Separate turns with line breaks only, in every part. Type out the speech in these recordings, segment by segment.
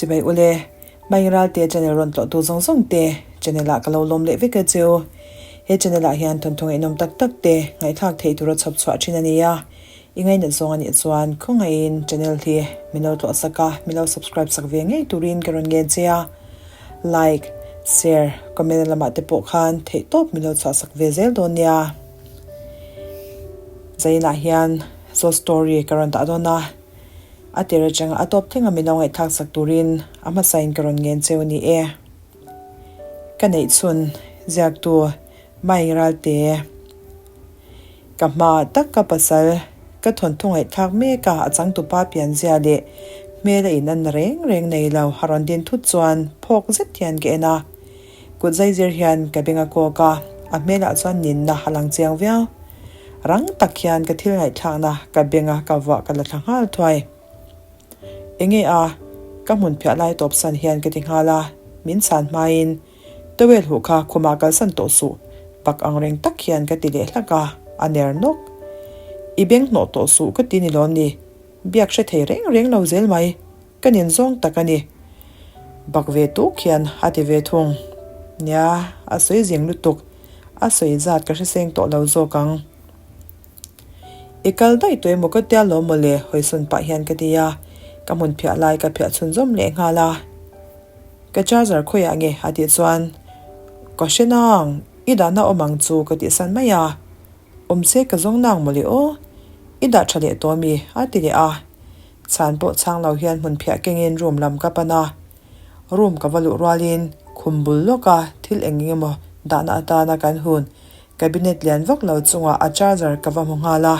Chibai ule, Maingral te channel rawn tlawhtu zawng zawng te channel ah ka lo lawm leh vek a cheu. He channel ah hian thawnthu ngaihnawm tak tak te ngaihthlak theih tura chhawp chhuah thin a ni a. I ngainat zawng a nih chuan khawngaihin channel hi min lo tlawh sak a, min lo subscribe sak ve ngei turin ka rawn ngen che a. Like, share, comment lamah te pawh khan theihtawp min lo chhuah sak ve zel dawn nia. Zainah hian short story ka rawn dah dawn a, a tir atanga a tawp thleng a min lo ngaihthlak sak turin a hmasain ka rawn ngen cheu a ni e. Ka neih chhun ziaktu Maing Ralte ka hma tak ka pasal ka thawnthu ngaihthlak mek a, a changtupa pianzia leh hmel a inanna reng reng nei lo a rawn din thut chuan phawk zet hian ka en a. Kut zai zir hian ka beng a kawk a, a hmelah chuan ninna a lang chiang viau. Rang tak hian ka thil ngaihthlakna ka beng a ka vuah ka la thla nghal thuai. Enge a, ka hmun phiah lai tawp san hian ka ti nghal a, min chhan hmain towel huh kha khumah kalsan tawh suh pak ang reng tak hian ka ti leh hlak a, a ner nawk. I beng hnawh tawh suh ka ti ni lawm ni, biak hre thei reng reng lo zel mai. Ka nin zawng tak a ni. Bak ve tuk hian a ti ve thung. Nia, a sawi zing lutuk. A sawi zat ka hre seng tawh lo zawk ang. I kal daih tawh emaw ka tia lo mawle hawisawn pah hian ka ti a. Ka hmun phiah lai ka phiah chhunzawm leh nghal a. Ka charger khawiah nge a tih chuan ka hre nang, i dahna awm ang chu ka tihsan mai a. Awm se ka zawng nang mawle aw, i dah tha leh tawh ami a ti leh a. Chhan pawh chhang lo hian hmun phiah kengin room lam ka pan a, room ka va luh rualin khum bul lawka thil eng eng emaw dahna atana kan hun cabinet lian vak lo chungah a charger ka va hmu nghal a,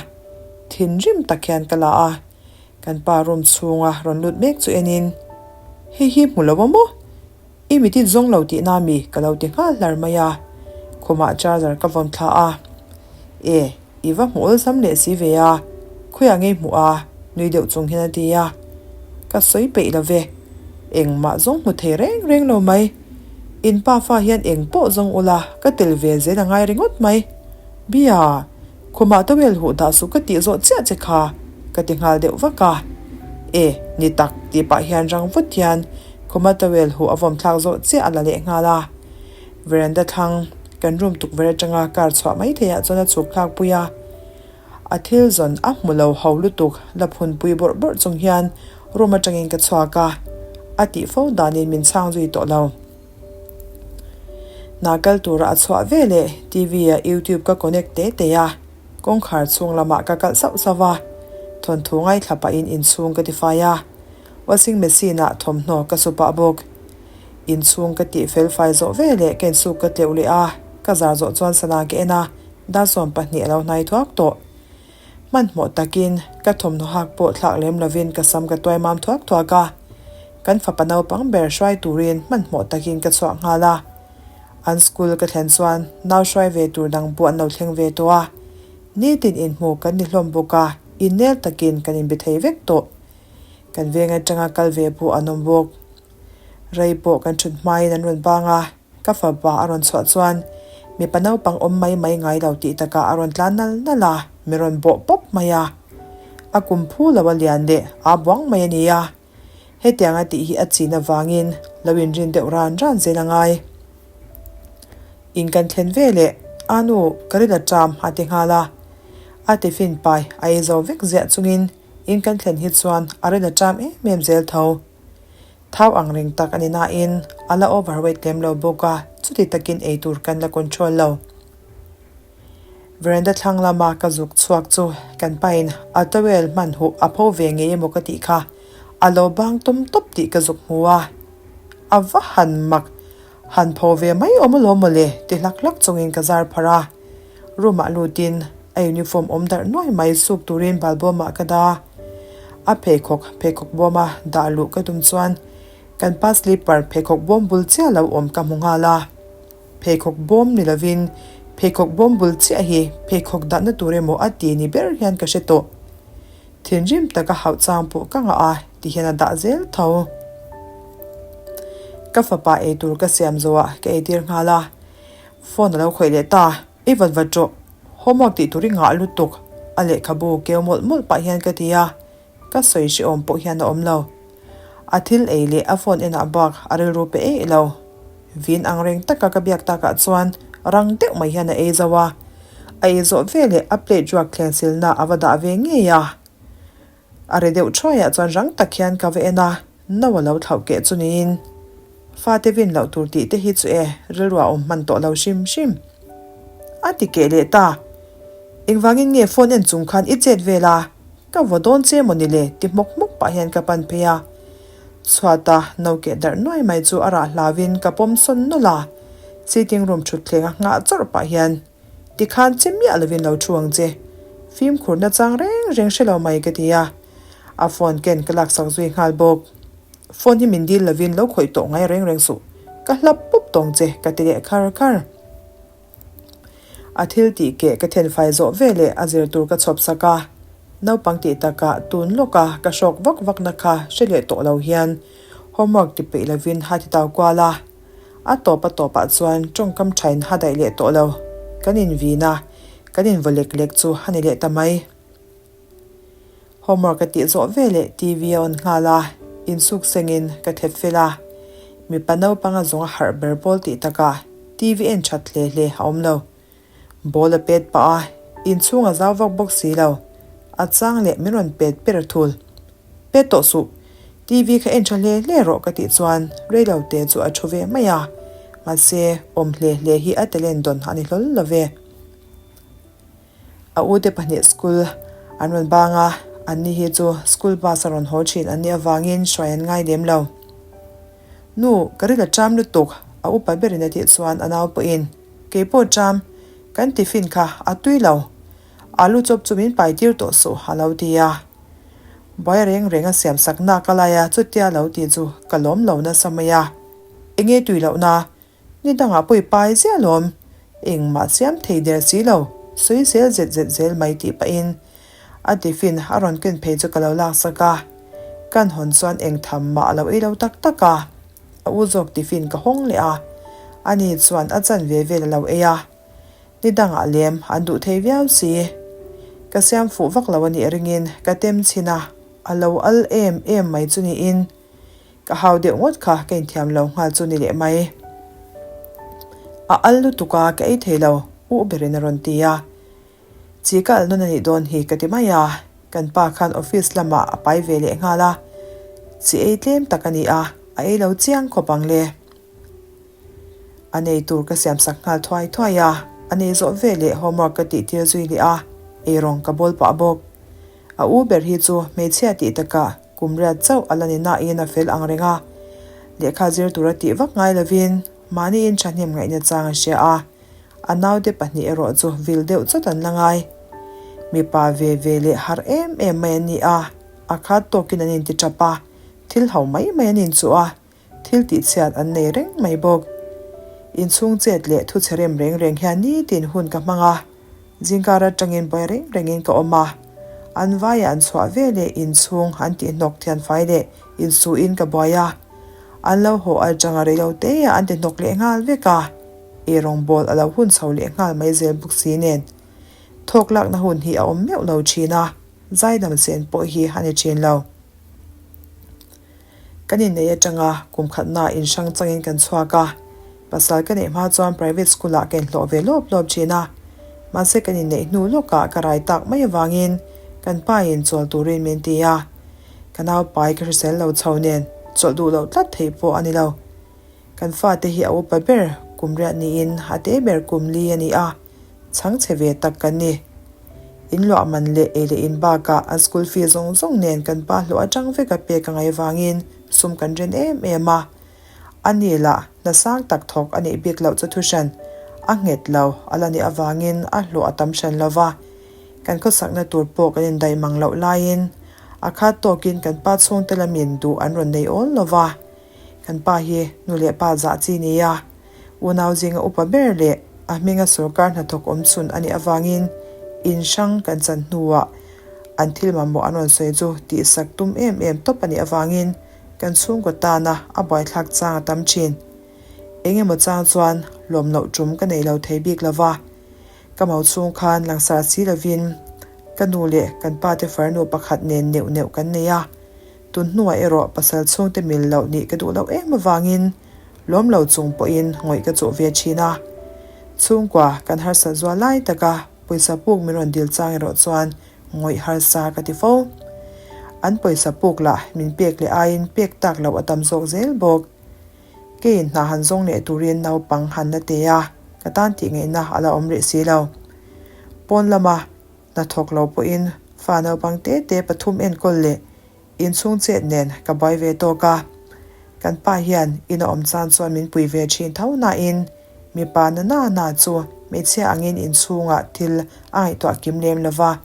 thinrim tak hian ka la a, kan pa room chhunga rawn lut mek chu enin, Hei hi hmu lo a maw? I mitit zawng lo tihna mi ka lo ti nghal hlar mai a, khumah charger ka vawm thla a. E, i va hmuh awlsam leh si ve a, khawiah ngei hmuh a, nui deuh chung hian a ti a. Ka sawi peih lo ve, engmah zawng hmu thei reng reng lo mai. In pa fa hian eng pawh zawng ula ka tel ve zel a ngai ringawt mai. Bia, Khumah towel huh dah suh ka tih zawh chiah che kha, ka ti nghal deuh vak a. E, ni tak, tih pah hian rang vut hian khuma towel huh a vawm thlak zawh chiah a la leh nghal a. Veranda thlang, kan room tukverh atanga car chhuah mai theiah chuan a chhuk thlak pui a. A thil zawn a hmu lo ho lutuk la phun pui bawrh bawrh chung hian room atangin ka chhuak a, a tih fo danin min chhang zui tawh lo. Hna kal tura a chhuah ve leh TV ah YouTube ka connect te te a, kawngkhar chhung lamah ka kalh sauh sauh a, thawnthu ngaithla pahin inchhung ka tifai a, washing machine ah thawmhnaw ka su pah bawk. Inchhung ka tih fel fai zawh ve leh ka insuk ka tleuh leh a, ka zar zawh chuan sana ka en a, dar 12 a lo hnai thuak tawh. Hmanhmawh takin ka thawmhnaw hak pawh thlak lem lovin ka sam ka tuai mam thuak thuak a. Kan fapa naupang ber hruai turin hmanhmawh takin ka chhuak nghal a. An school ka thlen chuan nau hruai ve tur dang pawh an lo thleng ve tawh a. Nitin inhmu kan ni hlawm bawk a, innel takin kan inbe thei vek tawh. Kan veng atanga kal ve pawh an awm bawk. Rei pawh kan thut hmain an rawn bang a. Ka fapa a rawn chhuah chuan mipa naupang awm mai mai ngai lo tih takah a rawn tlan nal nal a, mi rawn bawh pawp mai a. A kum phu lo a lian leh aa buang mai a ni a. Hetiang a tih hi a chin avangin lo inrin deuh ran ran zel a ngai. In kan thlen ve leh, A nu, ka rin a ṭam a ti nghal a. A tiffin pai a ei zo vek ziah chungin in kan thlen hi chuan a rin a ṭam em em zel tho. Thau ang reng tak a ni nain a la overweight lem lo bawk a, chuti takin ei tur kan la control lo. Veranda thlang lama ka zuk chhuak chu kan pain a towel hman huh a pho ve ngei emaw ka tih kha a lo bang tawm tawp tih ka zuk hmu a. A va han mak, han pho ve mai awm alawm mawle ti hlak hlak chungin ka zar pharh a. Room ah lutin a uniform awm darh nuai mai suk turin balbawmah ka dah a. A pheikhawk pheikhawk bawma dah luh ka tum chuan kan pa slipper pheikhawk bawm bul chiah lo awm ka hmu nghal a. Pheikhawk bawm ni lovin pheikhawk bawm bul chiah hi pheikhawk dahna tur emaw a ti ni ber hian ka hre tawh. Thinrim taka hauh chang pawh ka ngah a ti hian a dah zel tho. Ka fapa eitur ka siam zawhah ka eitir nghal a. Phone a lo khawih leh ta, I vat vat rawh, homework tih tur i ngah lutuk, a lehkhabu keu mawlh mawlh pah hian ka ti a, ka sawi hrehawm pawh hian a awm lo. A thil ei leh a phone enah bak a rilru pe eih lo. Vin ang reng taka ka biak takah chuan rang deuh mai hian a ei zo a. A ei zawh veleh a plate ruak thleng silna a va dah ve ngei a. A ri deuh thuaiah chuan rang tak hian ka va en a, no a lo thlauh keh chu niin. Fate vin loh tur tih te hi chu e, rilru a awm hman tawh lo hrim hrim. A ti keh leh ta. Engvangin nge phone en chung khan i chet vel a, ka vaw dawn che maw ni le ti hmawk hmawk pah hian ka pan phei a. Chhuata no keh darh nuai mai chu a rah hlauin ka pawm sawn nawlh a, sitting room thutthleng a nghah chawrh pah hian Tikhan che miah lovin lo thu ang che. Fimkhur nachang reng reng hre lo mai ka ti a. A phone ken ka laksak zui nghal bawk. Phone hi min dil lovin lo khawih tawh ngai reng reng suh. Ka hlap pup tawng che ka ti leh khar khar. A thil tih keh ka thenfai zawh veleh a zir tur ka chhawp sak a. Naupang tih takah tun lawka ka hrawk vak vakna kha hre leh tawh lo hian homework ti peih lovin ha ti tau kual a. A tawp a tawpah chuan tawngkam thain ha daih leh tawh lo. Kan invin a, kan invaw lek lek chu a ni leh ta mai. Homework a tih zawh veleh TV a on nghal a, insuk sengin ka thep fel a. Mipa naupang a zawng a harh ber bawl tih takah TV en that hle hle a awm lo. Ball a pet pah a, inchhung a zau vak bawk si lo. A chang leh min rawn pet per thul. Pet tawh suh. TV kha en tha hle hle rawh ka tih chuan reilo te chu a thu ve mai a. Mahse, awm hle hle hi a talent dawn a ni hlawl lo ve. A ute pahnih school an rawn bang a, anni hi chu school bus a rawn haw thin an nih avangin hruai an ngai lem lo. Nu, ka ril a ṭam lutuk, a upa berin a tih chuan a nau pawhin, Keipawh ṭam, kan tiffin kha a tui lo. Alu chawp chu min pai tir tawh suh, a lo ti a. Buai reng reng a siam sak nak a lai a, chutia lo tih chu ka lawm lo nasa mai a. Enge tui lohna? Ni dangah pawh i pai ziah lawm. Engmah siam thei der si lo, sawi zel zet zet zel mai tih pahin a tiffin a rawn ken phei chu ka lo laksak a. Kan hawn chuan eng tham mah a lo ei lo tak tak a. A u zawk tiffin ka hawng leh a, ani chuan a chanve vel a lo ei a. Ni dangah lem an duh thei viau si. Ka siam fuh vak lo a nih ringin ka tem chhin a, a lo al em em mai chu niin ka hau deuh ngawt kha ka inthiam lo nghal chu ni leh mai. A al lutuk a ka ei thei lo, u berin a rawn ti a. Chi ka al nawn a nih dawn hi ka ti mai a, kan pa khan office lamah a pai ve leh nghal a, chi ei tlem tak a ni a, a ei lo chiang khawp ang le. A nei tur ka siam sak nghal thuai thuai a, a nei zawh ve leh homework ka tih tir zui leh a, eirawng ka bawl pah bawk. A u ber hi chu hmeichhia tih takah kum riat chauh a la ni nain a fel ang reng a, lehkha zir tura tih vak ngai lovin mahniin thahnem ngaihna chang a hria a, a naute pahnih erawh chu vil deuh chawt an la ngai. Mipa ve ve leh harh em em mai an ni a, a khat tawkin an inti tap a, thil ho mai mai an inchuh a, Thil tihchhiat an nei reng mai bawk. Inchhung chet leh thu chhe rem reng reng hian nitin hun ka hmang a, zingkar atangin buai reng rengin ka awm a. An vaiah an chhuah ve leh inchhung an tihhnawk thianfai leh insuhin ka buai a. An lo haw atanga reilo teah an tihnawk leh nghal vek a, eirawngbawl a lo hun chho leh nghal mai zel bawk si nen. Thawk lakna hun hi a awm meuh lo thin a, zaidam sen pawh hi a ni thin lo. Kan inneih atanga kum khatna inhrang changin kan chhuak a, pasal ka neih hma chuan private school ah ka inhlawh ve lawp lawp thin a, mahse kan inneih hnu lawkah ka rai tak mai avangin kan pa in chawl turin min ti a, ka naupai ka hrisel lo chho nen chawlh duh loh tlat theih pawh a ni lo. Kan fate hi a upa ber kum riat niin a te ber kum li a ni a. Chhang chhe ve tak kan ni. In luah man leh ei leh in bakah an school fee zawng zawng nen kan pa hlawh atang vek a pek a ngaih vangin sum kan ren em em a. A ni lah hna sang tak thawk a nih bik loh chu thuhran a nghet lo a la nih avangin a hlawh a tam hran lo va. Kan khawsakna tur pawh kan indaih mang loh laiin a khat tawkin kan pa chhungte lamin duh an rawn nei awl lo va. Kan pa hi nu leh pa zah chi nia. Unau zinga upa ber leh a hminga sorkar hnathawk awm chhun a nih avangin in hrang kan chan hnuah an thil mamawh an rawn sawi chu tihsak tum em em tawp a nih avangin kan chhungkaw tana a buaithlak chang a tam thin. Eng emaw chang chuan lawm loh tum ka nei lo thei bik lo va, ka mo chhung khan langsar si lovin ka nu leh kan pate farnu pakhat nen neuh neuh kan nei a. Tun hnuah erawh pasal chhungte mil loh nih ka duh loh em avangin lawm lo chung pawhin ngawih ka chuh ve thin a. Chhungkua kan harsat zual lai taka pawisa puk min rawn dil chang erawh chuan ngawih harsa ka ti fo. An pawisa puk lah min pek leh aiin pek tak loh a tam zawk zel bawk. Keiin hna han zawng leh turin naupang han la te a, ka tan tih ngaihna a la awm rih si lo. Pawn lama hnathawk lo pawhin fa naupang te te pathum enkawl leh inchhung chet nen ka buai ve tawk a. Kan pa hian in a awm chan chuan min pui ve thin tho nain mipa na na na chu hmeichhia angin inchhungah thil a ngaihtuah kim lem lo va.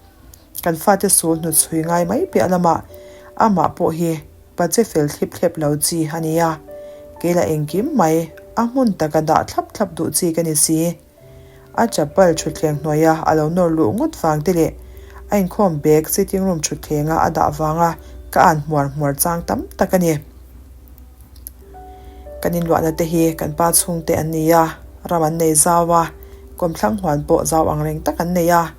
Kan fate sul hnuchhui ngai mai piah lamah amah pawh hi pa che fel thlip thlep lo chi a ni a, kei lah engkim mai a hmun taka dah thlap thlap duh chi ka ni si. A chapal thutthleng hnuaia a lo nawr luh ngawt vang te leh a inkhawm bag sitting room thutthleng a a dah vanga ka an hmuar hmuar chang tam tak a ni. Kan inluahna te hi kan pa chhungte an ni a, ram an nei zau a, kawmthlang huan pawh zau ang reng tak an nei a.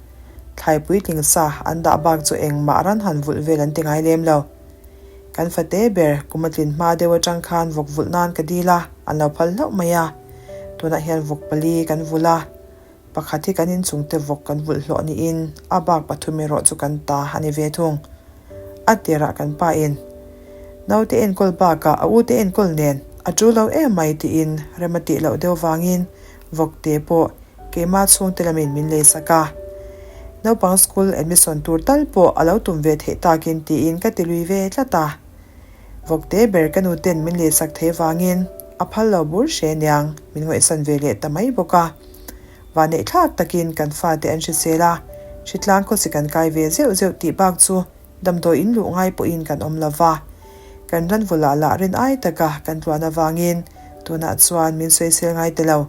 Thlai puitling sa an dah bak chu engmah ran han vulh vel an ti ngai lem lo. Kan fate ber kum a tlin hma deuh atang khan vawk vulh nan ka dil a, an lo phal hlauh mai a. Tunah hian vawk pali kan vulh a, pakhat hi kan inchungte vawk kan vulh hlawh niin a bak pathum erawh chu kan ta a ni ve thung. A tirah kan pa in naute enkawl bakah a ute enkawl nen a tul lo em mai tiin rem a tih loh deuh vangin vawkte pawh Keimah chhungte lamin min lei sak a, naupang school admission tur tal pawh a lo tum ve theih takin tiin ka ti lui ve tlat a. Vawkte ber ka nu ten min lei sak thei vangin a phal lo bur hre niang min ngaihsan ve leh ta mai bawk a. Vanneih thlak takin kan fate an hrisel a, hritlang khawsi kan kai ve zeuh zeuh tih bak chu damdawi in luh ngai pawhin kan awm lo va. Kan ranvawlah lah rin ai taka kan tluan avangin tunah chuan min sawisel ngai ta lo.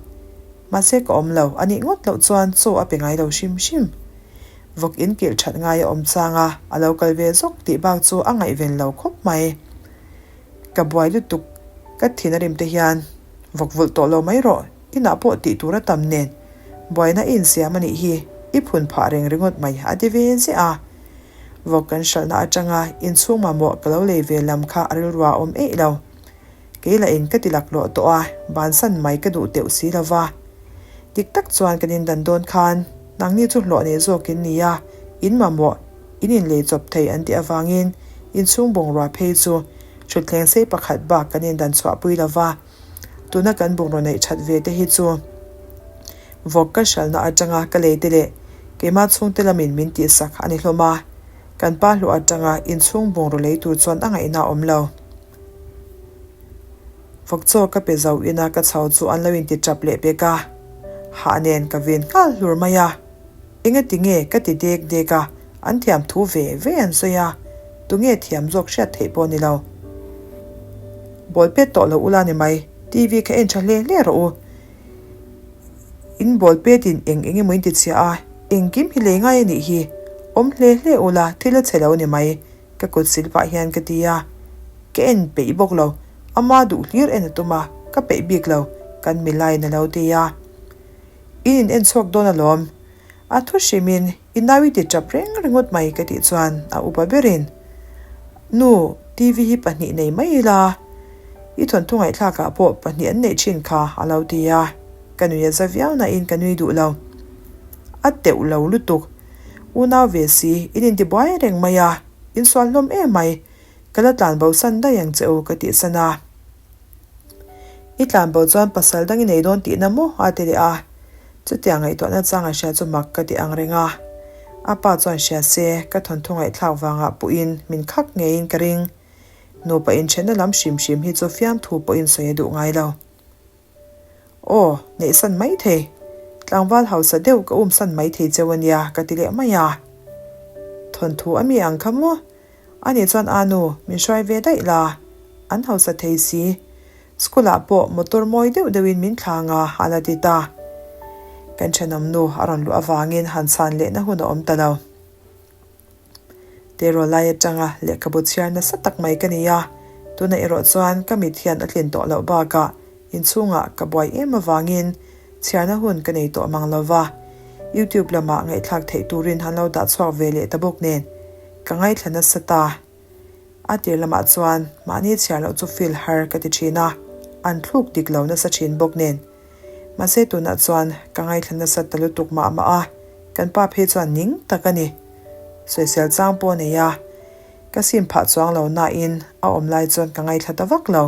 Mahse ka awm lo, a nih ngawt loh chuan chaw a pe ngai lo hrim hrim. Vawk in kilh that ngai a awm chang a, a lo kal ve zawk tih bak chu a ngaihven lo khawp mai. Ka buai lutuk, ka thin a rim te hian vawk vulh tawh lo mai rawh, inah pawh tih tur a tam nen buaina i insiam a nih hi, i phun phah reng ringawt mai a ti ve ziah a. Vawk kan hralhna atanga inchhung mamawh ka lo lei ve lam kha a rilru a awm eih lo. Kei lah in ka ti laklawh tawh a, bansan mai ka duh teuh si lo va. Dik tak chuan kan indan dawn khan nangni chu hlawh nei zawk in ni a, in mamawh, in inlei chawp thei an tih avangin inchhung bungrua phei chu thutthleng sei pakhat bak kan indan chhuahpui lo va. Tuna kan bungraw neih that ve te hi chu vawk ka hralhna atanga ka lei te leh keimah chhungte lamin min tihsak a ni hlawm a, kan pa hlawh atanga inchhung bungraw lei tur chuan a ngaihna a awm lo. Vawk chaw ka pe zo ina ka chho chu an lo inti tap leh pek a, hah nen ka ven nghal hlur mai a. Engati nge ka ti dek dek a, an thiam thu ve ve an sawi a, tunge thiam zawk hriat theih pawh ni lo. Bawl pet tawh lo ula ni mai, TV kha en tha hle hle rawh u. In bawl pet in eng eng emaw in ti chhia a, engkim hi lei ngai a nih hi, awm hle hle ula thil a chhe lo ni mai, Ka kut sil pah hian ka ti a, ka en peih bawk lo, ama duh hlir en a tum a, ka peih bik lo, kan milaiin a lo ti a. In in en chhuak dawn alawm, a thu hrimin i nau i ti tap reng ringawt mai ka tih chuan a upa berin, Nu, TV hi pahnih nei mai ila, i thawnthu ngaihthlakah pawh pahnih an neih thin kha a lo ti a, ka nui a za viau nain ka nui duh lo. A teuh lo lutuk. Unau ve si, in intibuai reng mai a, in sual hlawm em mai, ka la tlan bo san daih ang che u ka tih san a. I tlan bo chuan pasal dang i nei dawn tihna maw a ti leh a, chutiang ngaihtuahna chang a hria chu mak ka ti ang reng a. A pa chuan hria se, ka thawnthu ngaihthlak vangah puhin min khak ngeiin ka ring. Nupa inthenna lam hrim hrim hi chu fiamthu pawhin sawi a duh ngai lo. Aw, neihsan mai thei. Tlangval hausa deuh ka umsan mai thei cheu a nia ka ti leh mai a. Thawnthu a mi ang kha maw? Ani chuan a nu, min hruai ve daih la. An hausa thei si. School ah pawh motor mawi deuh deuhin min thlang a, a la ti ta. Kan thenawm nu a rawn luh avangin han chhan lehna hun a awm ta lo. Teraw lai atanga lehkhabu chhiar nasa tak mai ka ni a, tunah erawh chuan ka mit hian a tlin tawh loh bakah inchhungah ka buai em avangin chhiarna hun ka nei tawh mang lo va, YouTube lamah ngaihthlak theih turin han lo dah chhuak ve leh ta bawk nen ka ngaithla nasa ta. A tir lamah chuan mahni chhiar loh chu feel har ka ti thin a, an thluk dik lo nasa thin bawk nen. Mahse tunah chuan ka ngaithla nasa ta lutuk mah mah a, kan pa phei chuan ning tak a ni. Sawisel chang pawh a nei a, ka sim phah chuang lo nain a awm lai chuan ka ngaithla ta vak lo.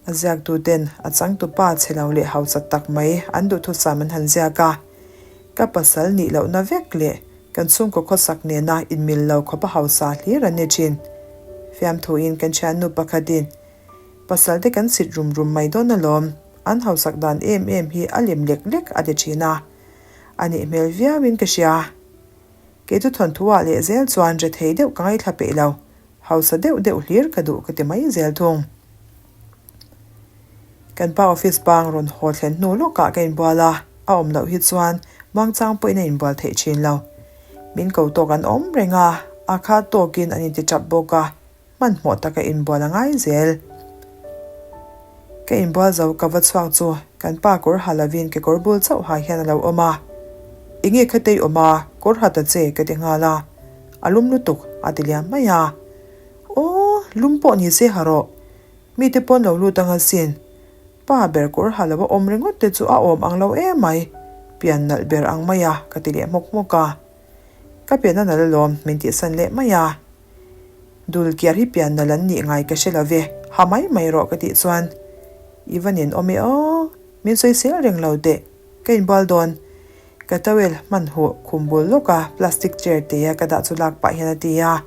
A ziaktuten a changtupa chhe lo leh hausa tak mai an duhthusam an han ziak a, ka pasal nih lohna vek leh kan chhungkaw khawsak nena inmil lo khawpa hausa hlir an ni thin. Fiamthuin kan thiannu pakhatin, Pasal te kan sit rum rum mai dawn alawm, an hausak dan em em hi a lem lek lek a ti thin a, a nih hmel viauin ka hria. Kei chu thawnthu-ah leh zel chuan rethei deuh ka ngaithla peih lo, Hausa deuh deuh hlir ka duh ka ti mai zel thung. Kan pa office bang rawn haw thlen hnu lawkah ka inbual a, a awm loh hi chuan muangchang pawhin a inbual theih thin lo. Min ko tawk an awm reng a, a kha tawkin an inti tap bawk a, hmanhmawh taka inbual a ngai zel. Ka inbual zo ka va chhuak chu kan pa kawr ha lovin kekawr bul chauh ha hian a lo awm a, Enge khatei awm a, kawr ha ta che ka ti nghal a. A lum lutuk, a ti liam mai a. Aw, lum pawh ni se ha rawh. Mite pawn lo lut anga sin. Pa ber kawr ha lo a awm ringawt te chu a awm ang lo em mai. Pian nalh ber ang mai a, ka ti leh hmawk hmawk a. Ka pian a nalh alawm, min tihsan leh mai a. Dul kiar hi pian nalh an nih ngai ka hre lo ve, ha mai mai rawh ka tih chuan. I va nen awm e aw, min sawisel reng lo teh, ka inbual dawn. Ka towel hman huh khum bul lawka plastic chair te a ka dah chu lak pah hian a ti a.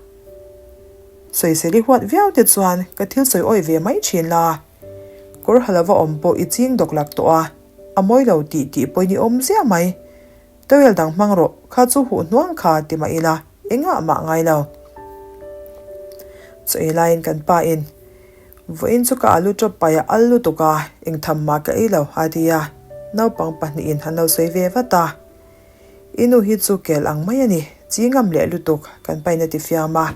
Sawisel i huat viau te chuan ka thil sawi awih ve mai thin la. Kawr ha lova awm pawh i ching dawk lak tawh a, a mawi lo tih tih pawhin i awm ziah mai. Towel dang hmang rawh, kha chu huh hnuang kha ti mah ila engah mah ngai lo. Chaw ei laiin kan pa in Vawiin chu ka alu tawp paih a al lutuk a, eng tham mah ka ei lo, a ti a. Naupang pahnihin an lo sawi ve vat a. I nu hi chu kel ang mai a ni, chi ngam leh lutuk, kan pain a ti fiam a,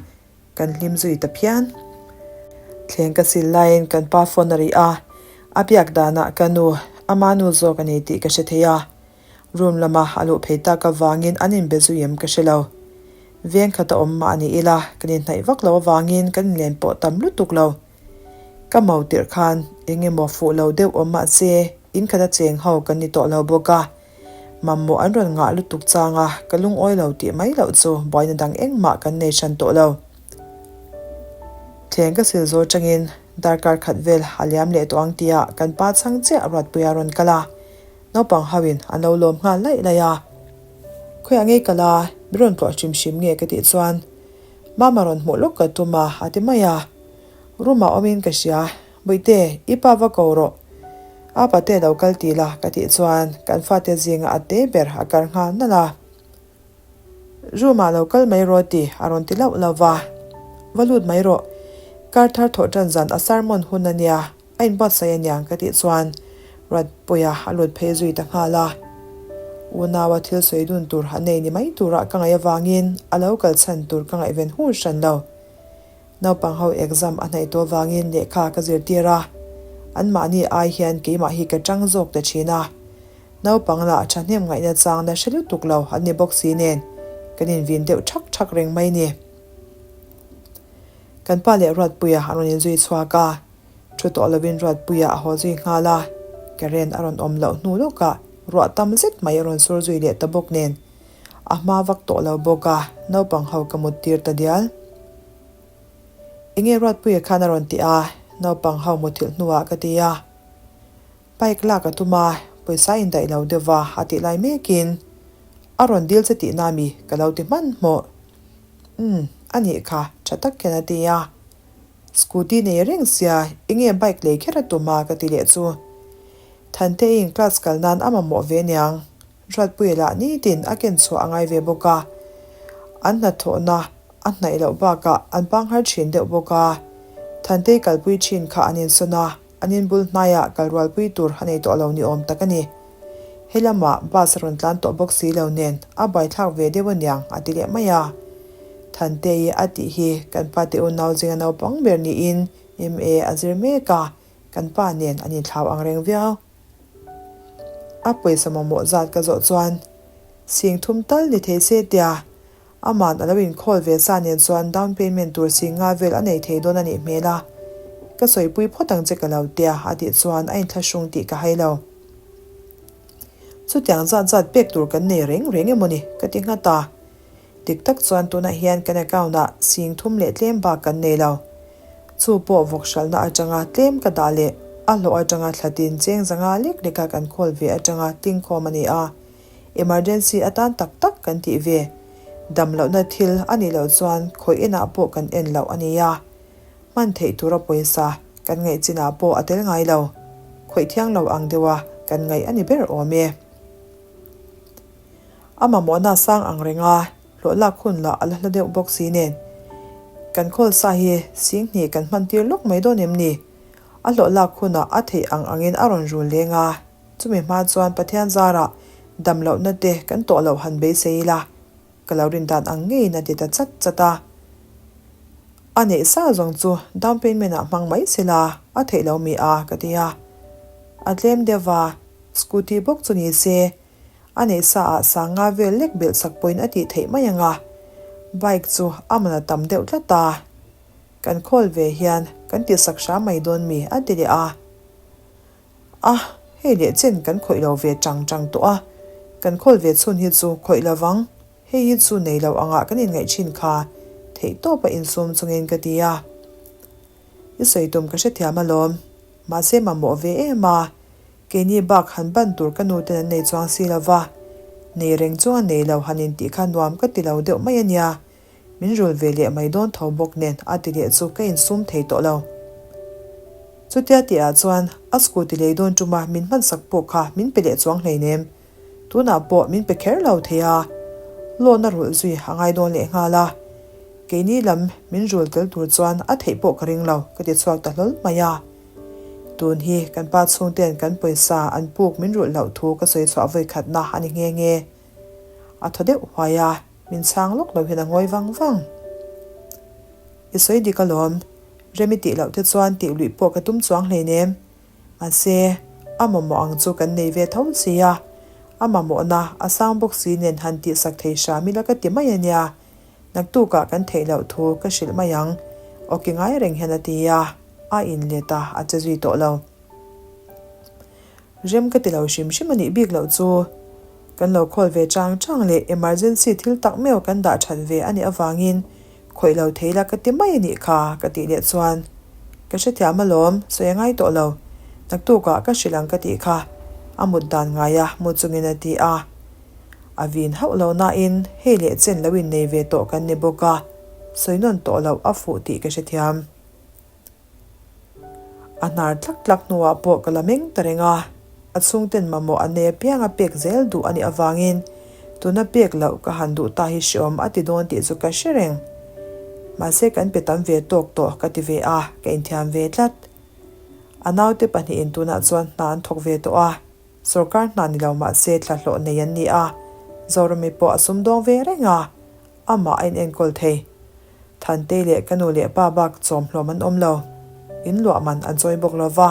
kan hlim zui ta phian. Thleng ka sil laiin kan pa phone a ri a, a biak danah ka nu, ama nu zawk a ni tih ka hre thei a. Room lama a luh phei tak avangin an inbe zui em ka hre lo. Veng khat a awm mah a ni ila, kan inhnaih vak lo avangin kan inlen pawh tam lutuk lo. Ka mau tirh khan eng emaw fuh lo deuh awm mah se in khat a cheng ho kan ni tawh lo bawk a. Mamawh an rawn ngah lutuk chang a, ka lungawi lo tih mai loh chu buaina dang engmah kan nei hran tawh lo. Thleng ka sil zawl tangin darkar khat vel a liam leh tawh ang tia kan pa chhang chiah Ruatpuia rawn kal a. Naupang ho in an lo lawm nghal laih laih a. Khawiah ngei ka la, mi rawn tlawh hrim hrim nge ka tih chuan Mama rawn hmuh lawk ka tum a, a ti mai a. Room ah awm in ka hria, Bawihte, i pa va ko rawh. A pate lo kal ti la ka tih chuan kan fate zinga a te ber a kar nghal nalh a. Room ah lo kal mai rawh ti a rawn ti lauh lauh va. Va lut mai rawh. Kar thar thawh tan zan a sermon hun a nia. A inbuatsaih aniang ka tih chuan Ruatpuia a lut phei zui ta nghal a. Unaua thil sawi dun tur a nei ni mai turah ka ngaih avangin a lo kal chhan tur ka ngaihven hur hran lo. Naupang ho exam a hnaih tawh avangin lehkha ka zirtir a, anmahni ai hian keimah hi ka tang zawk ta thin a. Naupang lah thahnem ngaihna chang la hre lutuk lo an ni bawk si nen kan invin deuh thak thak reng mai ni. Kan pa leh Ruatpuia an rawn inzui chhuak a. Thu tawh lovin Ruatpuia a haw zui nghal a, current a rawn awm loh hnu lawkah ruah tam zet mai a rawn sur zui leh ta bawk nen a hma vak tawh lo bawk a, naupang ho ka mut tir ta dial. Enge Ruatpuia khan a rawn ti a, naupang ho muthilh hnuah ka ti a. Bike lak a tum a, pawisa indaih lo deuh va a tih lai mekin a rawn dil che tihna mi ka lo ti hmanhmawh. Umm, a nih kha, tha tak hian a ti a. Scooty nei reng sia enge bike lei kher a tum a ka ti leh chu. Thanteiin class kal nan a mamawh ve niang. Ruatpuia lah nitin a ken chhuah a ngai ve bawk a. An hnathawhna a hnaih loh bakah an panghar thin deuh bawk a. Thantei kalpui thin kha an insawn a, an inbul hnaiah kal rualpui tur a nei tawh lo ni awm tak a ni. He lamah bus a rawn tlan tawh bawk si lo nen a buaithlak ve deuh aniang a ti leh mai a. Thantei a tih hi kan pa te unau zinga naupang ber niin MA a zir mek a, kan pa nen an inthlau ang reng viau. A pawisa mamawh zat ka zawh chuan sing thum tal ni thei se tia. Aman a lo inkhawl ve sa nen chuan down payment tur si nga vel a nei thei dawn a nih hmel a, ka sawipui phawt ang che ka lo tia a tih chuan a inthlahrung tih ka hai lo. Chutiang zat zat pek tur kan nei reng reng emaw ni ka ti nghat a. Dik tak chuan tunah hian kan account ah sing thum leh tlem bak kan nei lo. Chu pawh vawk hralhna atanga tlem ka dah leh a hlawh atanga thlatin cheng zanga lek leka kan khawl ve atanga tingkhawm a ni a. Emergency atan tak tak kan tih ve. Dam lohna thil a nih loh chuan khawi enah pawh kan en loh a nia. Hman theih tura pawisa kan ngaih chinah pawh a tel ngai lo. Khawih thiang lo ang deuha kan ngaih a ni ber awm e. A mamawhna sang ang reng a, hlawh lak hun lah a la hla deuh bawk si nen. Kan khawl sa hi sing hnih kan hman tir lawk mai dawn em ni? A hlawh lak hunah a theih ang angin a rawn rul leng a, chumi hma chuan Pathian zarah dam lohna te kan tawh loh han beisei ila, ka lo rin dan ang ngeiin a ti ta chat chat a. A neih sa zawng chu down payment ah hmang mai sela a theih lo mi a ka ti a. A tlem deuh va, scooty bawk chu ni se A neih sa ah sanga vel lek belh sak pawhin a tih theih mai ang a, bike chu a man a tam deuh tlat a, kan khawl ve hian kan tih sak hram mai dawn mi a ti leh a. A, hei leh chen kan khawih lo ve chang chang tawh a, kan khawl ve chhun hi chu khawih lo vang, hei hi chu nei lo angah kan inngaih thin kha theihtawp a insum chungin ka ti a. I sawi tum ka hrethiam alawm, mahse mamawh ve em a, Keini bak han ban tur ka nu ten an nei chuang si lo va, nei reng chuang a nei lo han intih kha nuam ka ti lo deuh mai a nia, min rul ve leh mai dawn tho bawk nen a ti leh chu ka insum thei tawh lo. Chutia tih ah chuan a scooty lei dawn tuma min hmansak pawh kha min pe leh chuang hleinem, tunah pawh min pe kher lo thei a, loan a rulh zui a ngai dawn leh nghal a, keini lam min rul tel tur chuan a theih pawh ka ring lo ka ti chhuak ta hlawl mai a. Tun hi kan pa chhungten kan pawisa an puk min rulh loh thu ka sawi chhuah vawi khatna a ni nghe nghe. A thaw deuh huai a, min chhang lawk lo hian a ngawi vang vang. I sawi dik alawm, rem i tih loh te chuan tih luih pawh ka tum chuang hleinem. Mahse, a mamawh ang chu kan nei ve tho si a, a mamawhna a sang bawk si nen han tihsak thei hram ila ka ti mai a nia. Naktukah kan theih loh thu ka hrilh mai ang, awki ngai reng hian a ti a. A in let a, a che zui tawh lo. Rem ka ti lo hrim hrim a nih bik loh chu. Kan lo call ve chang chang leh emergency thil tak meuh kan dah that ve a nih avangin khawih lo thei la ka ti mai a nih kha ka tih leh chuan ka hrethiam alawm, sawi a ngai tawh lo. Naktukah ka hrilh ang ka tih kha a mut dan ngai a mu chungin a ti a. A vin hauh lo nain hei leh chen lo innei ve tawh kan ni bawk a, sawi nawn tawh loh a fuh tih ka hrethiam. A hnar tlak tlak hnuah pawh ka la meng ta reng a, a chhungten mamawh an nei apianga pek zel duh a nih avangin tuna pek loh ka han duh ta hi hreawm a ti dawn tih chu ka hre reng. Mahse kan pe tam ve tawk tawh ka ti ve a, ka inthiam ve tlat. A naute pahnihin tunah chuan hna an thawk ve tawh a, sawrkar hna ni lo mahse thlahlawh nei an ni a, Zorami pawh a sumdawng ve reng a, amah a inenkawl thei. Thantei leh ka nu leh pa bak chawm hlawm an awm lo. In luah man an chawi bawk lo va.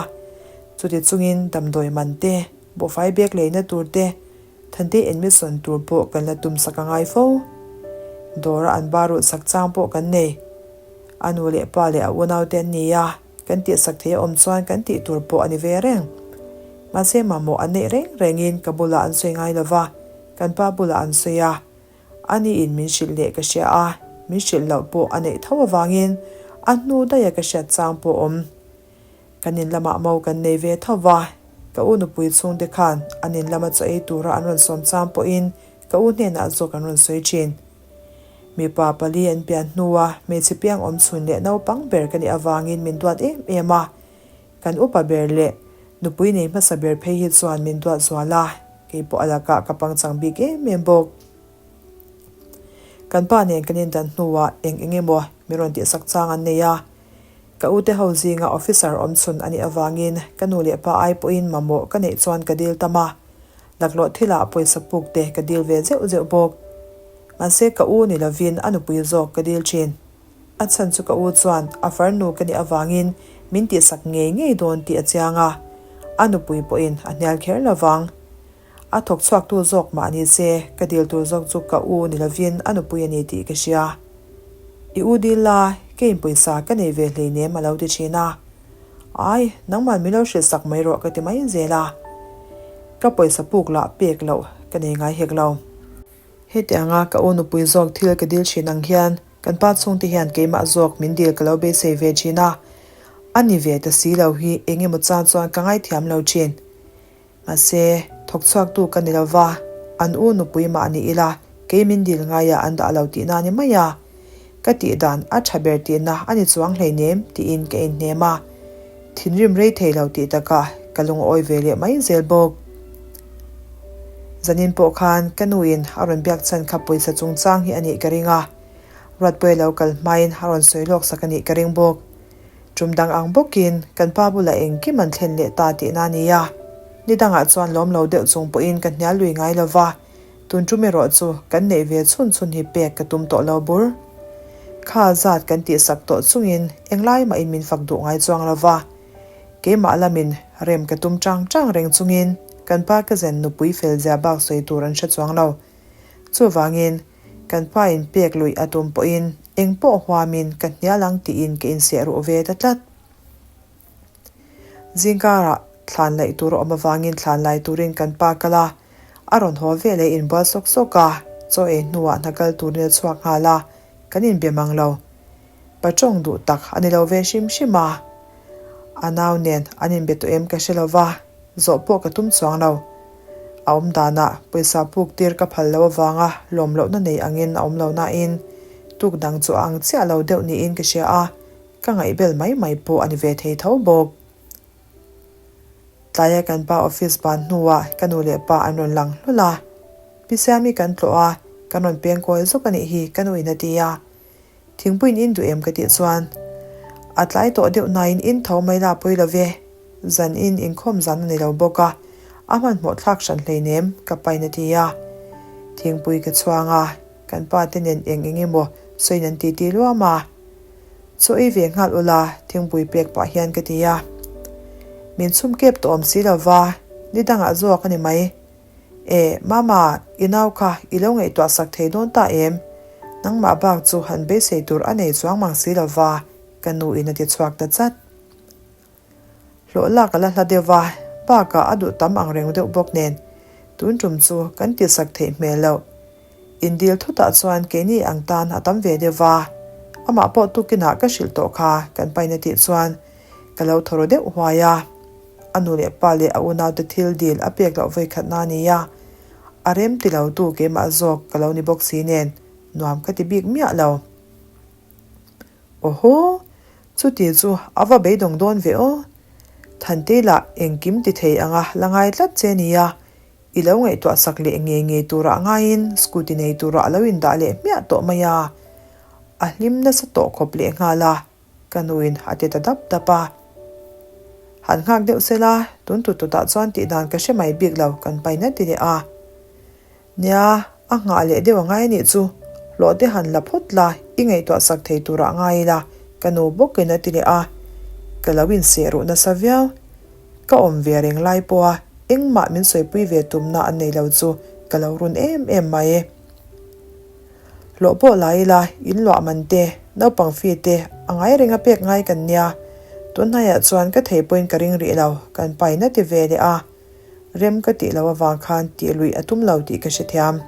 Chuti chungin damdawi man te, buhfai bek leina tur te, Thantei admission tur pawh kan la tum sak a ngai fo. Dawra an ba rulh sak chang pawh kan nei. A nu leh pa leh a unau te an ni a, kan tih sak thei a awm chuan kan tih tur pawh a ni ve reng. Mahse mamawh an neih reng rengin ka bulah an sawi ngai lo va, kan pa bulah an sawi a. A niin min hrilh leh ka hria a, min hrilh loh pawh a neih tho avangin a hnu daiha ka hriat chang pawh awm. Kan in lamah mo kan nei ve tho va, ka u nupui chhungte khan an in lama chaw ei tura an rawn sawm chang pawhin ka u hnenah zawk an rawn sawi thin. Mipa pali an pian hnua hmeichhe piang awm chhun leh naupang ber ka nih avangin min duat em em a, kan upa ber leh nupui nei hmasa ber phei hi chuan min duat zual a. Kei pawh a lakah ka pangchang bik em em bawk. Kan pa nen kan indan hnuah eng eng emaw min rawn tihsak chang an nei a. Ka ute ho zinga officer awm chhun a nih avangin ka nu leh pa ai pawhin mamawh ka neih chuan ka dil tam a. Laklawh thilah pawisa puk te ka dil ve zeuh zeuh bawk. Mahse ka u ni lovin a nupui zawk ka dil thin. A chhan chu ka u chuan a farnu ka nih avangin min tihsak ngei ngei dawn tih a chiang a, a nupui pawhin a hnial kher lo vang. A thawk chhuaktu zawk mah ni se, ka dil tur zawk chu ka u ni lovin a nupui a ni tih ka hria. I u dil la, keiin pawisa ka nei ve hleinem a lo ti thin a. Ai, nangman min lo hrilh sak mai rawh ka ti mai zel a. Ka pawisa puk lah pek loh ka nei ngai hek lo. Hetianga ka u nupui zawk thil ka dil thin ang hian kan pa chhungte hian keimah zawk min dil ka lo beisei ve thin a, a ni ve ta si lo hi eng emaw chan chuan ka ngaithiam lo thin. Mahse, thawk chhuaktu ka ni lo va, an u nupui mah ni ila kei min dil ngaiah an dah lo tihna a ni mai a, ka tih dan a tha ber tihna a ni chuang hleinem tiin ka inhnem a, thinrim rei thei lo tih takah ka lungawi ve leh mai zel bawk. Zanin pawh khan ka nuin a rawn biak chhan kha pawisa chungchang hi a nih ka ring a, Ruatpuia lo kal hmain a rawn sawi lawk sak a nih ka ring bawk. Tum dang ang bawkin kan pa bulah engkim an thlen leh ta tihna a ni a, ni dangah chuan lawm lo deuh chung pawhin ka hnial lui ngai lo va, tun tum erawh chu kan neih ve chhun chhun hi pek ka tum tawh lo bur. Kha zat kan tihsak tawh chungin englai mahin min fak duh ngai chuang lo va, Keimah lamin rem ka tum chang chang reng chungin kan pa ka zen nupui fel zia bak sawi tur an hre chuang lo. Chuvangin, kan pa in pek luih a tum pawhin eng pawh huamin ka hnial ang tiin ka inseh ruh ve ta tlat. Zingkarah thlan laih tur a awm avangin thlan lai turin kan pa kal a, a rawn haw veleh inbual sawk sawk a, chaw ei hnuah hna kal turin a chhuak nghal a, kan inbe mang lo. Pa tawng duh tak a ni lo ve hrim hrim a, a nau nen an inbe tawh em ka hre lo va, zawh pawh ka tum chuang lo. A awm danah pawisa puk tir ka phal lo avanga lawm lohna nei angin a awm lo nain tuk dang chu a ang chiah lo deuh niin ka hria a, ka ngaihbel mai mai pawh a ni ve thei tho bawk. Tlaia kan pa office ban hnuah ka nu leh pa an rawn lang hlul a, Pi Siami kan tlawh a, kan rawn peng kawi zawk a nih hi ka nuin a ti a. Thingpuiin in duh em ka tih chuan a tlai tawh deuh nain in tho mai la pawi lo ve, zan in inkhawm zan a ni lo bawk a, a hmanhmawh thlak hran hleinem ka pain a ti a. Thingpui ka chhuang a, kan pa te nen eng eng emaw sawiin an titi luam a. Chaw ei ve nghal ula thingpui pek pah hian ka ti a. Min chhum kep tawh awm si lo va, ni dangah zawk a ni mai. E, Mama, i nau kha i lo ngaihtuah sak thei dawn ta em? Nangmah bak chu han beisei tur a nei chuang mang si lo va, ka nu in a ti chhuak ta chat. Hlawh lak a la hla deuh va, bakah a duh tam ang reng deuh bawk nen, tun tum chu kan ti sak theih hmel loh. Indil thutah chuan keini ang tan a tam ve deuh va, amah pawh tukinah ka hrilh tawh kha kan pain a tih chuan ka lo thaw ru deuh huai a. A nu leh pa leh a unaute thil dil a pek loh vawikhatna a ni a, a rem ti lo tu keimah zawk ka lo ni bawk si nen nuam ka ti bik miah lo. Awhaw! Chuti chu a va beidawng dawn ve aw! Thantei lah engkim ti thei anga la ngai tlat che nia, i lo ngaihtuah sak leh ngei ngei turah ngaiin scooty nei turah a lo indah leh hmiah tawh mai a, a hlim nasa tawh khawp lehnghal a. Ka nuin a ti ta dap dap a. Han nghak deuh se la, tun tut tutah chuan tih dan ka hre mai bik lo kan pain a ti leh a. Nia, a nghah leh deuh a ngai anih chu, hlawh te han la phawt la, i ngaihtuah sak thei turah ngai ila, ka nu bawkin a ti leh a. Ka lo inseh ruh nasa viau. Ka awm ve reng lai pawha engmah min sawipui ve tumna an nei lo chu ka lo run em em mai. Hlawh pawh la ila, in luah man te, naupang fee te a ngai reng a pek ngai kan nia. Tunhnaiah chuan ka thei pawhin ka ring rih lo, kan pain a ti ve leh a. Rem ka tih loh avang khan tih luih a tum lo tih ka hrethiam.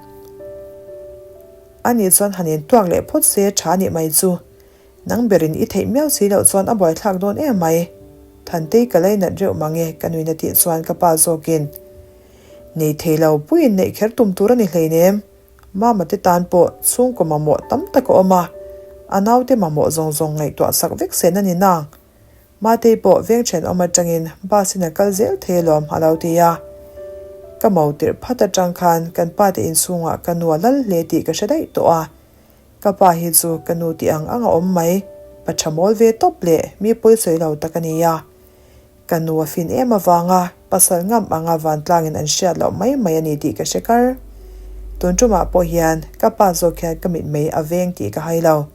Ani chuan han intuak leh phawt se tha nih mai chu. Nang berin i theih miau si loh chuan a buaithlak dawn em mai. Thantei ka lei nat reuh mang e ka nuin a tih chuan ka pa zawkin, Nei thei lo, puiin neih kher tum tur a ni hleinem. Mama te tan pawh chhungkaw mamawh tam tak a awm a, a naute mamawh zawng zawng ngaihtuah sak vek sen a ni nang. Matei pawh veng thenawm atangin bus in a kal zel thei alawm a lo ti a. Ka mo tirh phat atang khan kan pa te inchhungah ka nu a lal hle tih ka hre daih tawh a. Ka pa hi chu ka nu tih ang ang a awm mai, pa tha mawl ve tawp leh mi pawi sawi lo tak a ni a. Ka nu a fin em avanga pasal ngam anga vantlangin an hriat loh mai mai a ni tih ka hre kar. Tun tumah pawh hian ka pa zawk hian ka mitmei a veng tih ka hai lo.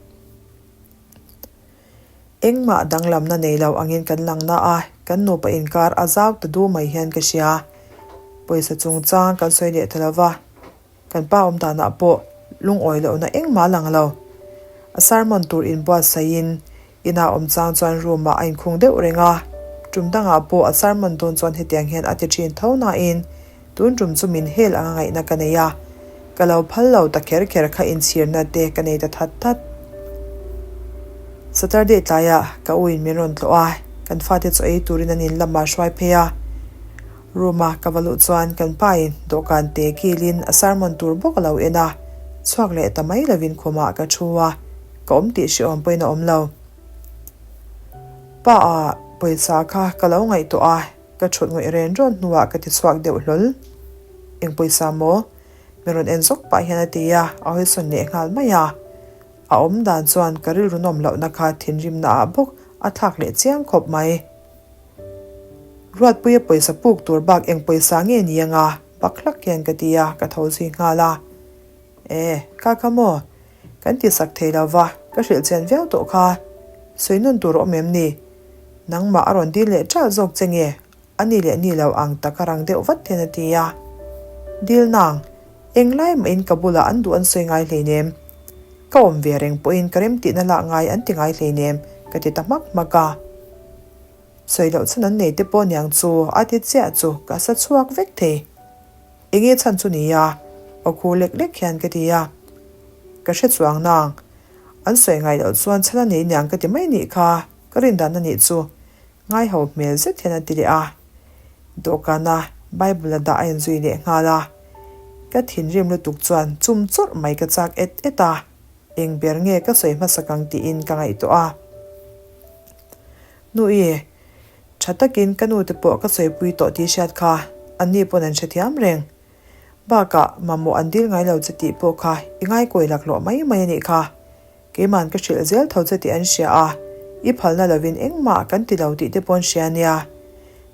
Engmah danglamna nei lo angin kan lang na a, kan nupa inkar a zau ta du mai hian ka hria. Pawisa chungchang kan sawi leh ta lo va, kan pa awm danah pawh lungawi lohna engmah a lang lo. A sermon tur inbuatsaihin inah awm chang chuan room ah a inkhung deuh reng a, tum dangah pawh a sermon dawn chuan hetiang hian a ti thin tho nain tun tum chu min hel anga ngaihna ka nei a, ka lo phal lo ta kher kher kha inchhirna te ka nei ta that that. Saturday tlaiah ka u in min rawn tlawh a, kan fate chaw ei turin an in lamah hruai phei a. Room a ka va luh chuan kan pa in dawhkan te kilin a sermon tur bawk a lo en a, chhuak leh ta mai lovin khumah ka thu a, ka awm tih hrehawm pawhin a awm lo. Pa a pawisa kha ka lo ngaihtuah a, ka thut ngawih ren rawn hnuah ka ti chhuak deuh hlawl. Eng pawisa maw? Min rawn en zawk pah hian a ti a, a hawisawn leh nghal mai a. A awm dan chuan ka rilru nawm lohna kha thinrimna ah bawk a thlak leh chiang khawp mai. Ruatpuia pawisa puk tur bak eng pawisa nge ni anga? Bak hlak hian ka ti a, ka tho zui nghal a. E, ka kha maw? Kan ti sak thei lo va, ka hrilh chian viau tawh kha. Sawi nun tur a awm em ni? Nangmah a rawn dil leh ṭalh zawk che nge? A ni leh ni lo ang tak a rang deuh vat hian a ti a. Dil nang, englai mahin ka bulah an duh an sawi ngai hleinem. Ka awm ve reng pawhin ka remtihna lah ngai an ti ngai hleinem, ka ti ta hmak hmak a. Sawi loh chhan an nei te pawh niang chu a ti chiah chu ka sa chhuak vek thei. Enge chhan chu ni a? Aw khu lek lek hian ka ti a. Ka hre chuang nang. An sawi ngai loh chuan chhan a nei niang ka ti mai nih kha, ka rin dan a nih chu. Ngaiho hmel zet hian a ti leh a. Dawhkana Bible a dah a inzui leh nghal a. Ka thinrim lutuk chuan chum chawrh mai ka chak et et a. Eng ber nge ka sawi hmasak ang tiin ka ngaihtuah a. Nui, tha takin ka nu te pawh ka sawipui tawh tih hriat kha anni pawn an hrethiam reng. Bakah mamawh an dil ngai lo che tih pawh kha i ngaikawi laklawh mai mai a nih kha. Keiman ka hrilh zel tho che tih an hria a, i phalna lovin engmah kan ti lo tih te pawh an hria a nia.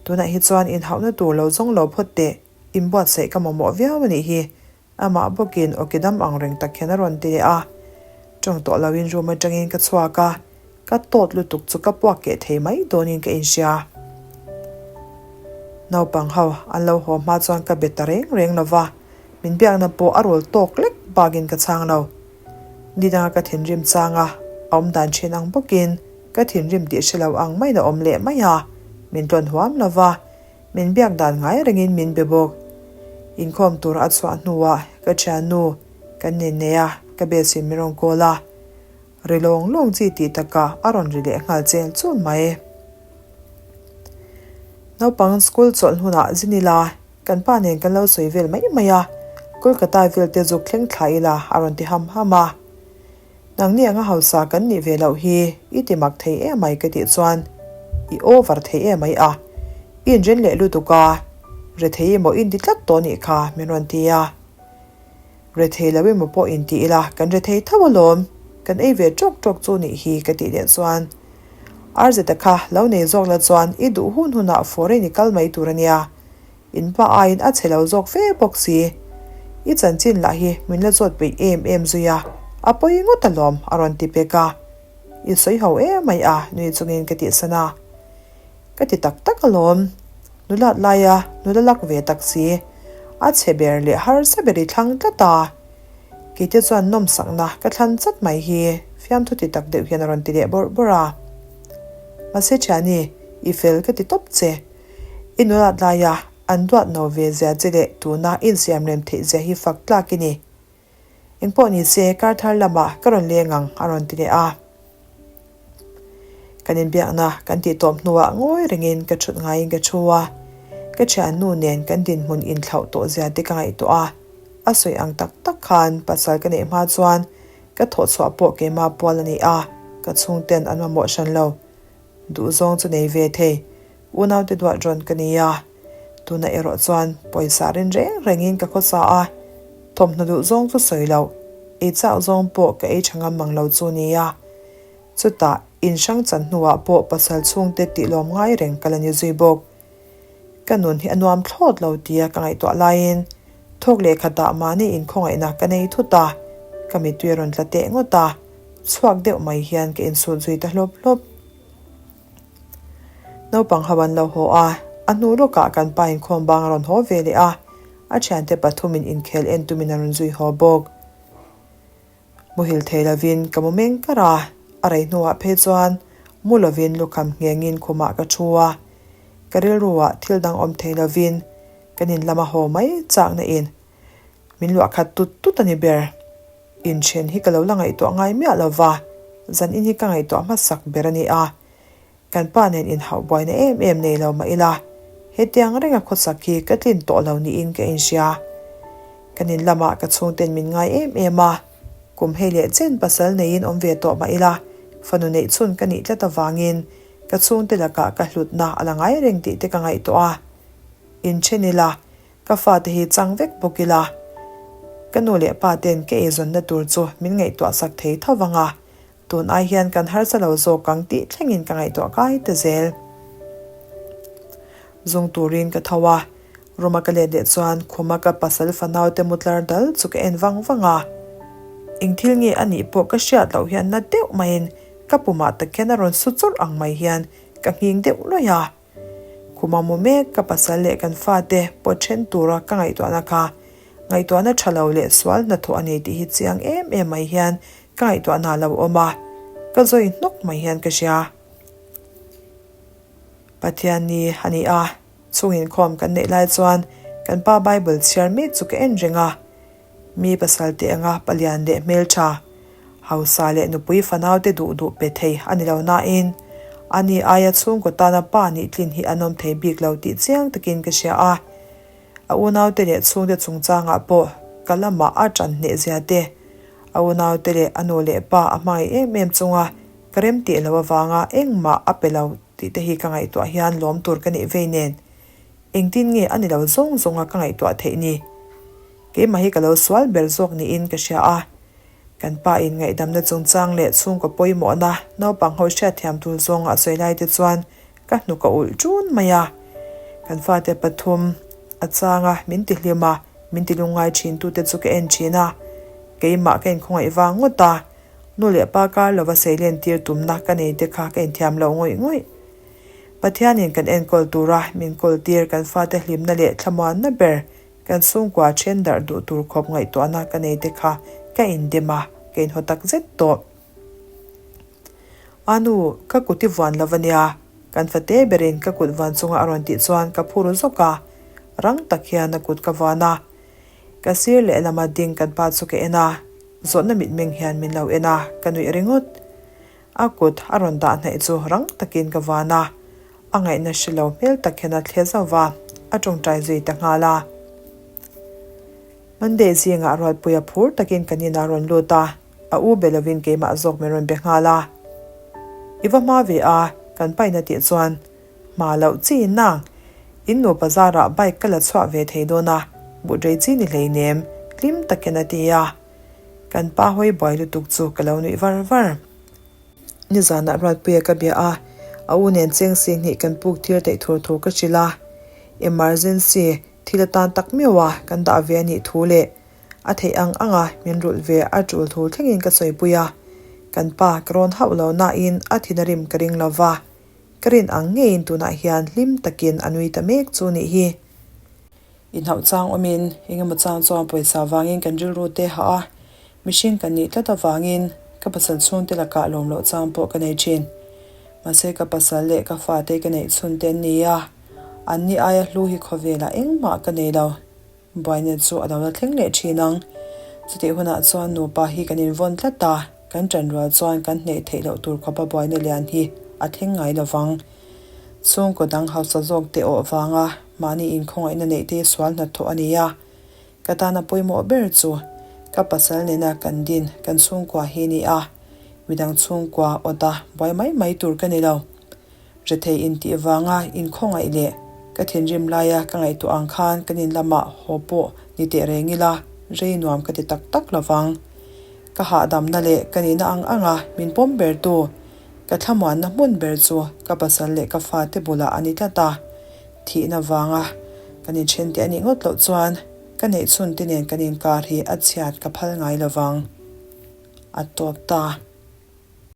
Tunah hi chuan inhauhna tur lo zawng lo phawt teh, inbuatsaih ka mamawh viau a nih hi. Amah bawkin awki dam ang reng tak hian a rawn ti leh a. Tawng tawh loin room atangin ka chhuak a, ka tawt lutuk chu ka puak keh thei mai dawnin ka inhria. Naupang ho an lo haw hma chuan ka be ta reng reng lo va, min biakna pawh a rawl tawk lek bakin ka chhang lo. Nidanga ka thinrim chang a, a awm dan thin ang bawkin ka thinrim tih hre lo ang maiin a awm leh mai a, min tlawn huam lo va, Min biak dan ngai rengin min be bawk. Inkhawm tur a chhuah hnuah ka thiannu kan innei a, ka besin min rawn call a. Ri lawng lawng chi tih takah a rawn ri leh nghal chel chul mai. Naupang school chawlh hunah zin ila kan pa nen kan lo sawi vel mai mai a, Kolkata vel te zuk thleng thla ila a rawn ti ham ham a. Nangni anga hausa kan nih ve loh hi i ti mak thei emai ka tih chuan i over thei emai a, i inren leh lutuk a, rethei emaw in ti tlat tawh nih kha min rawn ti a. Rethei lo emaw pawh in ti ila kan rethei tho alawm, kan ei ve tawk tawk chu nih hi ka tih leh chuan Arzeta kha lo nei zawk la chuan i duh hun hunah foreign i kal mai tur ania In pa aiin a chhe lo zawk fe bawk si. I chanchin lah hi min la zawt peih em em zui a, a pawi ngawt alawm a rawn ti pek a. I sawi ho emai a nui chungin ka tihsan a. Ka ti tak tak alawm. Nulat laia nula lak ve tak si. A chhe ber leh harsa ber i thlang tlat a. Keite chuan nawmsakna ka thlan chat mai hi fiamthu ti tak deuh hian a rawn ti leh bawrh bawrh a. Mahse thiani, i fel ka ti tawp che. I nulat laia an duat no ve zia che leh tuna insiam rem theih zia hi fak tlak i ni. Engpawh ni se kar thar lamah ka rawn leng ang a rawn ti leh a. Kan inbiakna kan tih tawp hnuah ngawi rengin ka thut ngaiin ka thu a. Ka thiannu nen kan dinhmun inthlauh tawh zia te ka ngaihtuah a. A sawi ang tak tak khan pasal ka neih hma chuan ka thawhchhuah pawh keimah pual a ni a, ka chhungten an mamawh hran lo. Duhzawng chu nei ve thei. Unaute duat rawn ka ni a, tunah erawh chuan pawisa rin reng rengin ka khawsa a, thawmhnaw duh zawng chu sawi loh, ei chauh zawng pawh ka ei tha ngam mang lo chu nia. Chutah in hrang chan hnuah pawh pasal chhungte tih lawm ngai reng ka la ni zui bawk. Ka nun hi a nuam thlawt lo tia ka ngaihtuah laiin thawk leh khatah mahni inkhawngaihna ka nei thut a, ka mittui a rawn tla teh ngawt a, chhuak deuh mai hian ka insut zui ta hlawp hlawp. Naupang ho an lo haw a, a hnu lawkah kan pa inkhawm bang a rawn haw ve leh a. A thiante pathumin inkhel en tumin a rawn zui haw bawk. Muhil thei lovin ka mu meng kar a, a rei hnuah phei chuan mu lovin lukham nghengin khumah ka thu a. Ka rilruah thil dang awm thei lovin kan in lama haw mai chakna in min luah khat tut tut a ni ber. Inthen hi ka lo la ngaihtuah ngai miah lova, zan in hi ka ngaihtuah hmasak ber a ni a. Kan pa nen inhauh buaina em em nei lo mah ila, hetiang renga khawsak hi ka tlin tawh lo niin ka inhria. Kan in lamah ka chhungten min ngai em em a, kum hei leh chen pasal neiin awm ve tawh mah ila, fanu neih chhun ka nih tlat avangin ka chhungte lakah ka hlutna a la ngai reng tih te ka ngaihtuah a. Inthen ila, ka fate hi chang vek bawk ila, ka nu leh pa ten ka eizawnna tur chu min ngaihtuah sak thei tho vang a, Tun ai hian kan harsa lo zawk ang tih thlengin ka ngaihtuah kai ta zel. Zung turin ka tho a, room a ka let leh chuan khuma ka pasal fanau te mutlar dal chu ka en vang vang a. Eng thil nge a nih pawh ka hriat loh hian na deuh maiin ka pumah tak hian a rawn su chawrh ang mai hian ka nghing deuh luaih a. Khuma mu mek ka pasal leh kan fate pawt then tura ka ngaihtuahna kha ngaihtuahna tha lo leh sual hnathawh a ni tih hi chiang em em mai hian ka ngaihtuahna a lo awm a, ka zawi hnawk mai hian ka hria. Pathian ni a ni a, chhung inkhawm kan neih lai chuan kan pa Bible chhiar mek chu ka en reng a. Mi pasal te anga palian leh hmeltha, hausa leh nupui fanau te duh duh pe thei a ni lo nain, ani aia chhungkaw tana pa nih tlin hi an awm thei bik lo tih chiang takin ka hria a. A unaute leh chhungte chungchangah pawh ka lamah a ṭan hneh zia te, a unaute leh a nu leh pa a hmangaih em em chunga ka remtih loh avanga engmah a pe lo tih te hi ka ngaihtuah hian lawm tur ka nih vei nen. Engtin nge a ni lo zawng zawnga ka ngaihtuah theih ni? Keimah hi ka lo sual ber zawk niin ka hria a. Kan pa in ngaihdamna chungchang leh chhungkaw pawimawhna naupang ho hriatthiam tur zawnga a sawi lai te chuan ka hnuk a ulh ṭun mai a. Kan fate pathum a changa min ti hlim a, min ti lungngai ṭhin tute chu ka en ṭhin a. Keimah ka inkhawngaih vang ngawt a, nu leh pa kar lova seilen tir tumna ka nei te kha ka inthiam lo ngawih ngawih. Pathianin kan enkawl tura min kawltir kan fate hlimna leh thlamuanna ber Kan chhungkua then darh duh tur khawp ngaihtuahna ka nei te kha ka indem a, ka inhaw tak zet tawh. A nu, ka kut i vuan lo ania, kan fate berin ka kut vuan chunga a rawn tih chuan ka phur zawk a, rang tak hian a kut ka vuan a. Ka sir lehlama ding kan pa chu ka en a, zawhna mitmeng hian min lo en a, ka nuih ringawt. A kut a rawn dah hnaih chu rang takin ka vuan a, a ngaihna hre lo hmel tak hian a thle zauh va, a tawngtai zui ta nghal a. Monday zingah Ruatpuia phur takin kan inah a rawn lut a, a u be lovin keimah zawk min rawn be nghal a. I va hma ve a, kan paina tih chuan hma loh chi nang, in nupa zarah bike ka la chhuah ve thei dawn a, but rei chi ni hleinem, hlim takin a ti a. Kan pa hawi buai lutuk chu ka lo nuih var var. Nizanah Ruatpuia ka bia a, a u nen cheng si hnih kan puk tir theih thur thu ka hrilh a. Emergency thil atan tak meuh a kan dah ve a nih thu leh a theih ang ang a min rulh ve a tul thu thlengin ka sawipui a. Kan pa ka rawn hauh lo nain a thin a rim ka ring lo va, ka rin ang ngeiin tunah hian hlim takin a nui ta mek chu nih hi. Inhauh chang awmin engemaw chang chuan pawisa vangin kan rilru te hah a, mihring kan nih tlat avangin ka pasal chhungte lakah lawm loh chang pawh ka nei thin. Mahse ka pasal leh ka fate ka neih chhun te an ni a, anni aia hlu hi khawvelah engmah ka nei lo. Buaina chu a lo la thleng leh thin ang. Chutih hunah chuan nupa hi kan invawn tlat a, kan ṭanrual chuan kan hneih theih loh tur khawpa buaina lian hi a thleng ngai lovang. Chhungkaw dang hausa zawk te awh vanga mahni inkhawngaihna neih te sual hnathawh a ni a. Ka tana pawimawh ber chu ka pasal nena kan din kan chhungkua hi a ni a, midang chhungkua awta buai mai mai tur ka ni lo. Rethei intih vanga inkhawngaih leh ka thinrim laia ka ngaihtuah ang khan kan in lamah haw pawh ni teh reng ila rei nuam ka ti tak tak lovang. Ka hahdamna leh ka nihna ang anga min pawm bertu Ka thlamuanna hmun ber chu ka pasal leh ka fate bulah a ni tlat a, thihna vanga kan inthen te a nih ngawt loh chuan ka neihchhun te nen kan inkar hi a chhiat ka phal ngai lovang. A tawp ta.